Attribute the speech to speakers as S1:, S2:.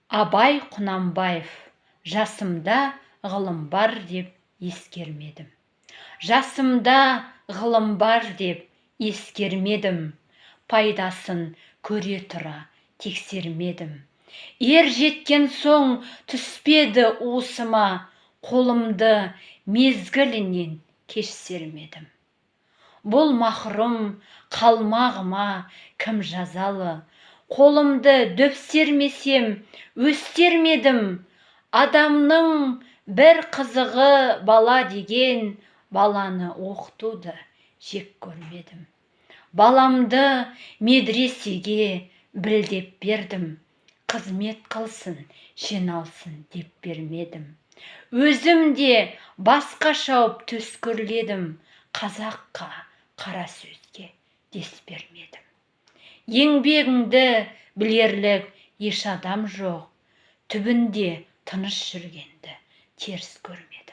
S1: Абай Құнанбаев. Жасымда ғылым бар деп ескермедім. Жасымда ғылым бар деп ескермедім. Пайдасын көре тұра тексермедім. Ер жеткен соң түспеді уысыма. Қолымды мезгілінен кеш сермедім. Бұл махрұм қалмағыма кім жазалы? Қолымды дөп сермесем, өстер ме едім? Адамның бір қызығы бала деген. Баланы оқытуды жек көрмедім. Баламды медресеге біл деп бердім. Қызмет қылсын, шен алсын деп бермедім. Өзім де басқа шауып төс көрледім. Қазаққа қара сөзге дес бермедім. Еңбегіңді білерлік еш адам жоқ. Түбінде тыныш жүргенді теріс көрмедім.